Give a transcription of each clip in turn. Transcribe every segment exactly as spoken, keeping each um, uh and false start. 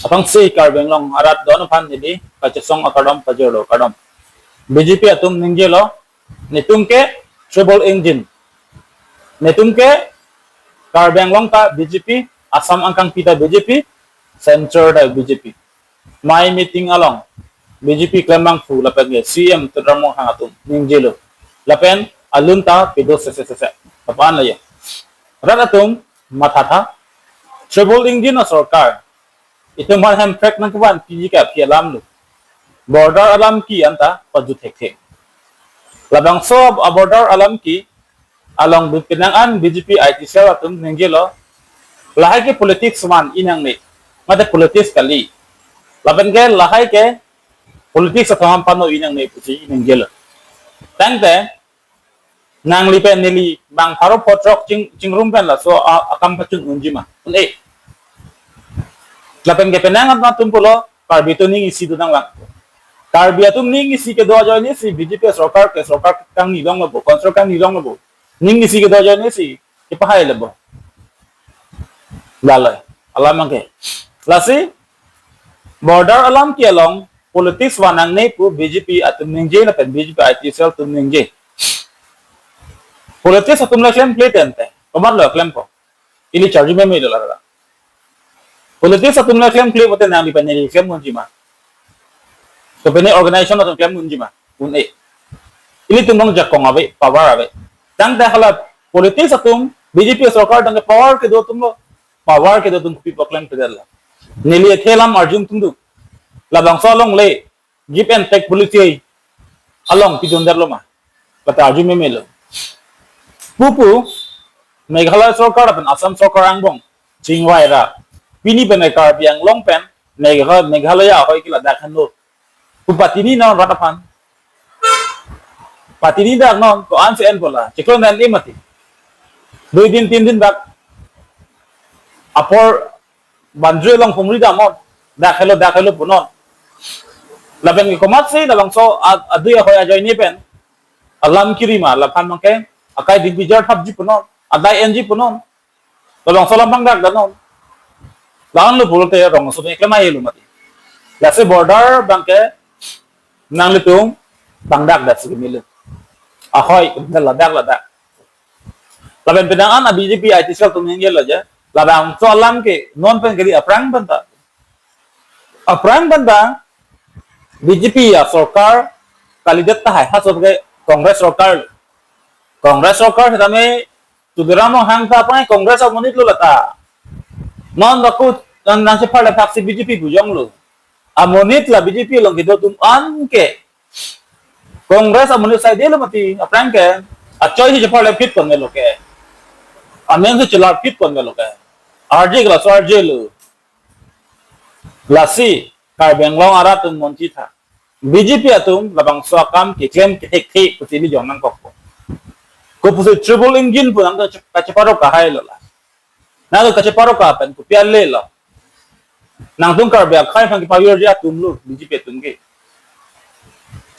Aphrangsi Karbi Anglong arat don aphan neli kachesong akardom pajirlo, kardom. B J P atum ningjelo, netum ke triple engine. Netum ke Karbi Anglong ta B J P, Assam angkangpi ta B J P, Centre ta B J P. Mai meeting along B J P klembangphu lapen ke C M Tuliram Ronghang atum ningjelo. Lapen alun ta pido sese sese. Lapen la ya. Rat atum mathatha. Triple engine asorkar. Itum aphan hemprek nangkevanpi ke aphi alam lo. Border alam ke anta pajut thekthe. Labangso a-border alam ke along penang an B J P I T cell atum ningjelo. Lahai ke politics man inang ne. Mate politics kali. Lapen ke lahai ke politics atum pano inang ne pusi ningjelo. Tangte nangli pen neli bang pharo photrok ching, chingrum pen laso a, akam pachun unji ma. Un-e. Lapen ke penang an atum pulo, Karbi atum ning isi do nanglang. Karbi atum ning isi kedo ajoine si B J P sorkar ke sorkar kangni longlo bo, kon sorkar kangni longlo bo. Ning isi kedo ajoine si kepahai le bo. Lalai. Alam ke. Lasi border alam ke along politics vanang ne pu B J P atum ningje lapen B J P I T cell atum ningje. Politics atum le klemkle tangte. Komatlo klempo. Ili charge meme lo la. Politics atum le klemkle pote nangli pen neli klem unji ma. To pen organization atum klem unji ma. Un-e. Ilitum nong jakong ave, power ave. Tangte hala politics atum B J P sorkar tangte power kedo atum lo. Power kedo atum kopi po klemkledet la. Neli athe alam arjum tum do. Labangso along le give and take policy along pidundetlo ma. Lata arjum meme lo. Pupu, Meghalaya sorkar lapen Assam sorkar angbong chingvai ra. Pini pen Karbi Anglong pen Megha-, Meghalaya ahoi ke ladak henlo. Pu patini non rat aphan. Patini dak non ko-an si enpo la. Chiklo nan ni mati. Dui din, tin din bak. Apor bandri along humri damnon. Dak helo, dak helo punon. Lapen ke komatsi labangso a-, adui ahoi ajoine pen alam kiri ma, laphan mangke akai di bijar thapji punon, adai enji punon. Labangso alam pangdak damnon. La-an lo pulote rong aso klem ai lo mati. Lasi border abangke nanglitum pangdak dasi kemilo. Ahoi, ladak, ladak. Lapen penang an a B J P I T cell atum ningjelo je. Labangso alam ke non pen kali aphrang pen ta. Aphrang pen ta B J P asorkar kalidet tahai, ha sob ke Congress sorkar. Congress sorkar setame Tuliram Ronghang ta pai Congress amonit lo lata. Non baku nang, nangchepharle thaksi B J P bujong lo. Amonit la B J P along kedo atum an ke Congress amonit saidelo mati, aphrang ke achoi si chepharle phit ponvelo ke. Amen si chelar phit ponvelo ke. Arje ke laso arjelo. Lasi Karbi Anglong arat atum montitha. B J P atum labangso akam keklem kethekthe pusi ili jong nangkokpo. Kopusi triple engine pu nangtum kacheparok kahailo la. Nangtum kacheparok kapen kopi ale lo. Nangtum Karbi akhei aphan kepavir ji atum lo B J P atum ke.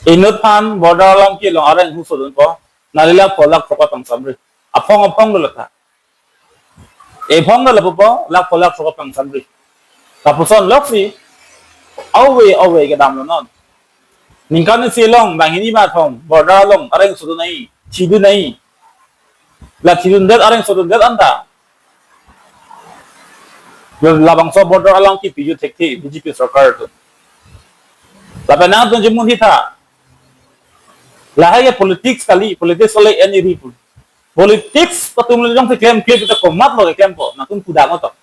Inut aphan border along kelong areng husodunpo. Neli lakh pho lakh throk apangsamri. Aphong aphong lo lata. Ephong lo lapupo lakh pho lakh throk apangsamri. Lapuson loksi. Awe awe kedamlo non. Ningkan isi along banghini mathom border along areng sodun nai, chidun nai. La chidundet areng sodundet anta. Labangso border along ke piju thekthe B J P sorkar atum. Lapen nangtum chimun hitha. Lahai ke politics kali, politics ole N E D pu. Politics atum le jongsi klemkle ta komatlo klempo, nangtum kuda ngoto.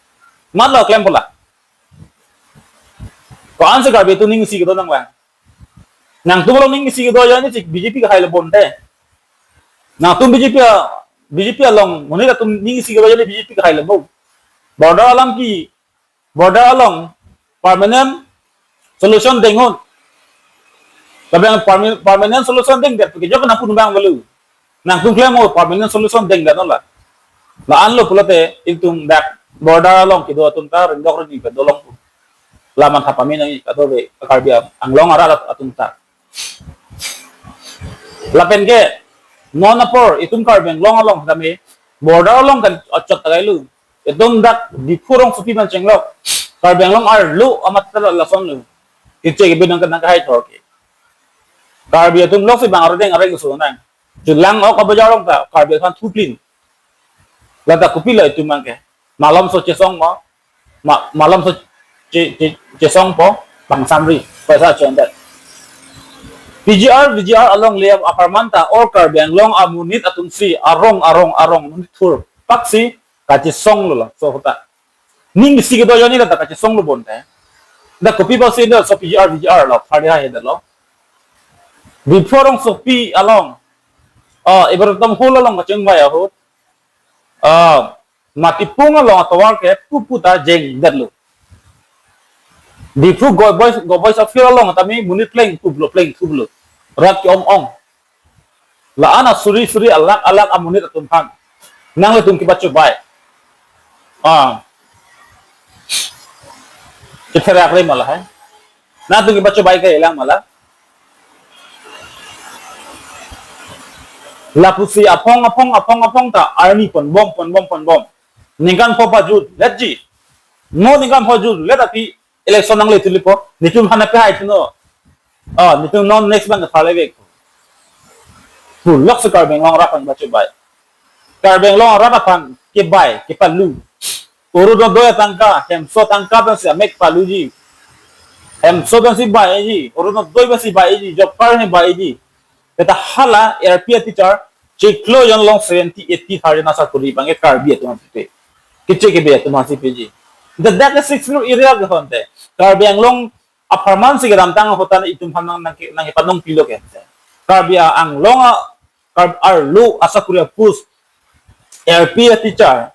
Matlo klempo la. Ko-an si Karbi atum ning isi kedo nanglang. Nangtum along ning isi kedo ajoine si B J P kahailo bonte. Nangtum B J P a, B J P along monit atum ning isi kedo ajoine B J P kahailo bo. Border along ke, border along permanent solution dengnon. Tapi yang perma-, permanent solution dengdet ke jok nangpun bang belu. Nangtum klem o permanent solution dengdet non la. La-an lo pulote itum dak border along kedo atum ta ringdok ringni pen dolong pu. La mantha pame nangji kadokave Karbi Anglong arat atum ta. Lapen ke non apor itum Karbi Anglong along tame border along kan achot tagailu. Itum dak Diphu rongsopi man chenglok. Karbi Anglong arlo amat ta lason lo. Keche kebe nang nang hai thor ke. Karbi atum lok si bang arudeng areng so nang. Chulang ok abajar along ta Karbi aphan thuplin. Lata kopi lo itum abang ke. Malom so chesong mo. Ma, malom so che, che, chesongpo. Bang samri. Paisa chondet. P G R, V G R along le apharman ta or Karbi Anglong amonit atum si arong, arong, arong monit thur. Pak si kachesong lo la. So hota. Ning si kedo joni la ta kachesong lo bonte. Da kopi ba si da so P G R, V G R lo. Phari ha he da lo. Diphu rongsopi along. Oh, ibarat tam hol along kacheng bai ahut. Ah, Matipung along atovar ke pupu ta jeng detlo. Diphu Goboi, Goboi Safir along tame monit pleng thuplo, pleng thuplo. Rat ke-ong ong. La-an asuri suri alak alak amonit atum aphan. Nanglitum kibat chubai. Ah. Chetherak re mala hai. Nangtum kibat chubai ke elang mala. Lapusi aphong, aphong, aphong, aphong ta arni ponbom, ponbom, ponbom. Ningkan pho pajut, letji. Mo ningkan pho jut, let api election nangle tulipo. Netum hana pe hai tuno. Oh, netum non next bang thale vek. Pu lok se Karbi Anglong rat aphan bachu bai. Karbi Anglong rat aphan kebai, kepalu. Orunodoi atangka, hemso atangka pensi amek paluji. Hemso pensi baiji, Orunodoi pensi baiji, job card he baiji. Keta hala R P a teacher, chiklo jon along seventy, eighty, thirty na sakuri bang ke Karbi atum aphan pe. Keche kebe atum aphan si peji. The that is six area ke honte. Karbi Anglong apharman si kedamtang hotan itum aphan nang, nang, nang panong pilo ke. Karbi Anglong a, Kar, arlo asakuri a post R P a teacher.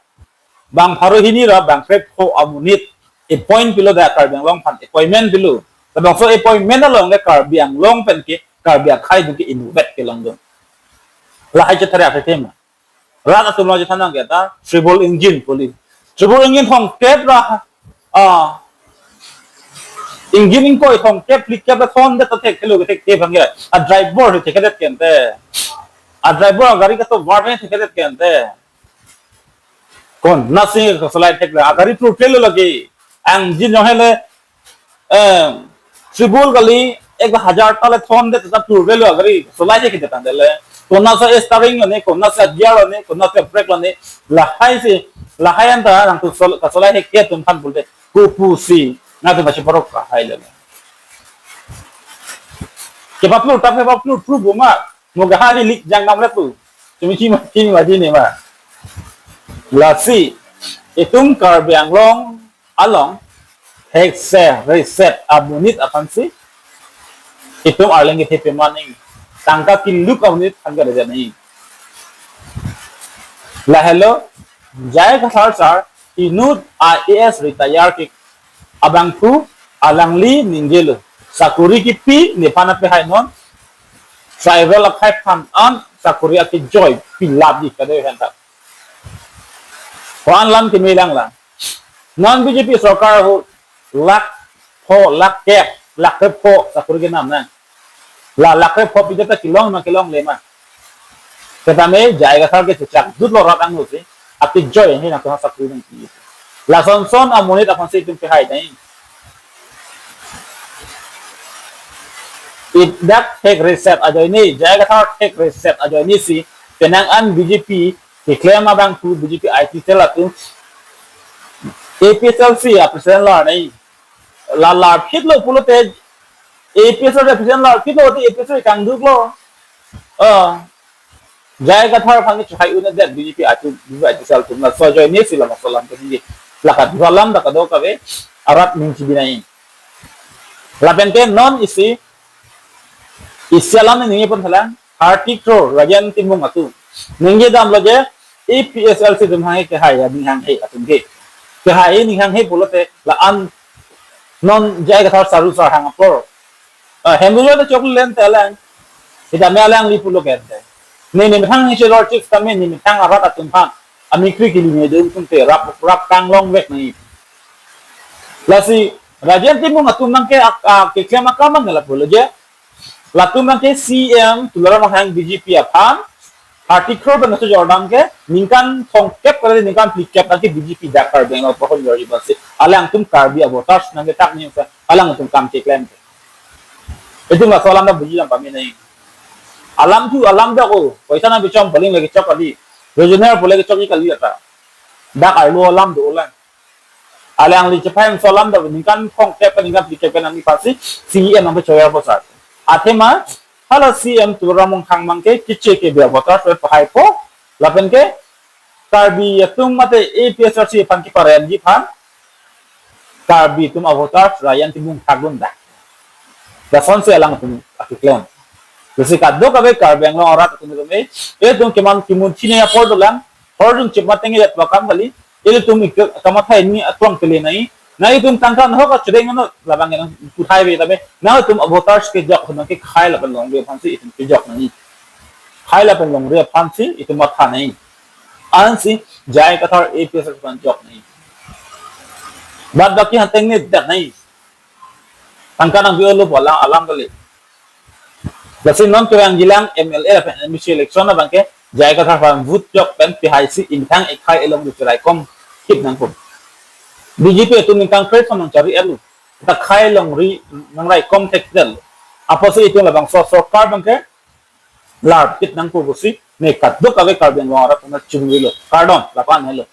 Bang pharo hini ra bang krepho amonit appoint pilo da Karbi Anglong aphan appointment pilo. Labangso appointment along ke Karbi Anglong pen ke Karbi akhai dun ke inutvet kelong dun. Lahai chetherak the tema. Rat atum lo chethan nang ke ta triple engine poli. Triple engine thomkep ra, ah, engine ingkoi thomkep phlikep ra thon det ta thekthe lo ke thekthe bang ke. A driver thekthe det kente. A driver a gari katovar thekthe det kente. Konatsi kasolai thek la, a gari thurkle lo lagi. Ang jin jong hele, eh, triple kali, ek hajar ta le thon det ta thurkle lo a gari, solai thek det tang le. Konatsi steering lo ne, konatsi gear lo ne, konatsi brake lo ne, lahai si, lahai anta nangtum sol, kasolai thek ke atum aphan pulote, kopusi, nangtum bachi parok ka hai le. Kepaplur, tap kepaplur, pru buma. Mo gahari lik jang nam le pu. Chumi chima chini ma dini ma. Lasi, itum Karbi Anglong along thekse reset amonit aphan si itum arleng kethe pemaning. Tangka kiluk amonit aphan ka reset nai. Lahelo, J I Kathar sir, inut I A S retire ke abangphu alangli ningjelo. Sakuri kipi nephan apehai non. Tribal akhai aphan an sakuri akejoi pilapji kado henta. Ko-an lam keme lang lang. Non B J P sorkar ahut lakh pho, lakh kep, lakh krepho sakuri kenam nang. La lakh krepho pijata kelong ma kelongle ma. Setame J I Kathar ke chechak dut lo rat anglo si. Akejoi he nangtum sakuri nangpi. Lason son amonit aphan si itum pehai dai. It dak thek reset ajoine, J I Kathar thek reset ajoine si, penang an B J P, keklem abangphu B J P I T cell atum, A P H L C a president lar nai. La larphit lo pulote, A P H L C a president larphit lo te A P H L C kangduk lo. Ah, J I Kathar aphan ke chehai un-edet B J P atum, B J P atum sal tum laso ajoine si lama solam ke ningje. Lakat dua lam dak kado kave arat ningchi binai. Lapen ke non isi, isi alam ningje pon thalang, thirty crore Rajen Timung atum. Ningje damlo je, A P H L C atum hanghe kehai ya, ning hanghe atum ke. Kehai ning hanghe pulote la-an non J I Kathar saru sar hang apor. Ah, hembulo ta choklen telang. Ita me alangli pulo kente. Ne ne methang ni chelor chik tame ne methang arat atum aphan. Amikri kili ne dum tum te rap rap kang long vek nai. Lasi Rajen Timung atum nang ke ak, ak, keklem akam nang lapulo je. Latum nang ke C M Tuliram Ronghang B J P aphan. thirty crore pen kachojordam ke ningkan thomkep kali ningkan phlikep nangke B J P dak Karbi Anglong apor hon jor ji basi. Alangtum Karbi avoters nangke tak ni sa alangtum kam keklem ke. Itum laso alam ta buji jam pame nai. Alam thu alam dak o, poisa nangpichom paling lagi chok kali. Regional pule chok kali ata. Dak arlo alam dolang. Alangli chephai so alam dak ningkan thomkep ningkan phlikep nangji aphansi C E M nangpechoya posar. Athema hala C E M Tuliram Ronghang abangke kiche ke be avoters pahaipo lapen ke Karbi atum mate A P H L C aphan kiparemji aphan Karbi atum avoters rayan timung thakdun dak. Lasonsi alangtum akeklem. Lasi kadokave Karbi Anglong arat atum atum e, itum keman kimun thine apor dolang, hor jung chip mateng ilet wakam kali, ilitum ik kamathai ni aklong pele nai, na itum tangka nahok achedeng ano labang nang puthai be tabe, nangtum avoters kejok nangkekhai lapen longri aphansi itum kejok nangji. Khai lapen longri aphansi itum matha nangji. Ansi J I Kathar A P H L C aphan jok nangji. Bad baki hanteng ne dak nangji. Tangka nangpi-olo pu alam alam kali. Lasi non kevang jilang M L A lapen M A C election abangke J I Kathar aphan vote jok pen pihai si ingthang ekhai elong du cheraikom kit nangpo. B J P atum ningkan kre-som nangchari-etlo. Ta khai longri nangraikom thekdetlo. Apotsi itum labangso sorkar abangke larpit nangpo pusi ne kadokave Karbi Anglong arat atum chungrilo. Kardom, lapu-an helo.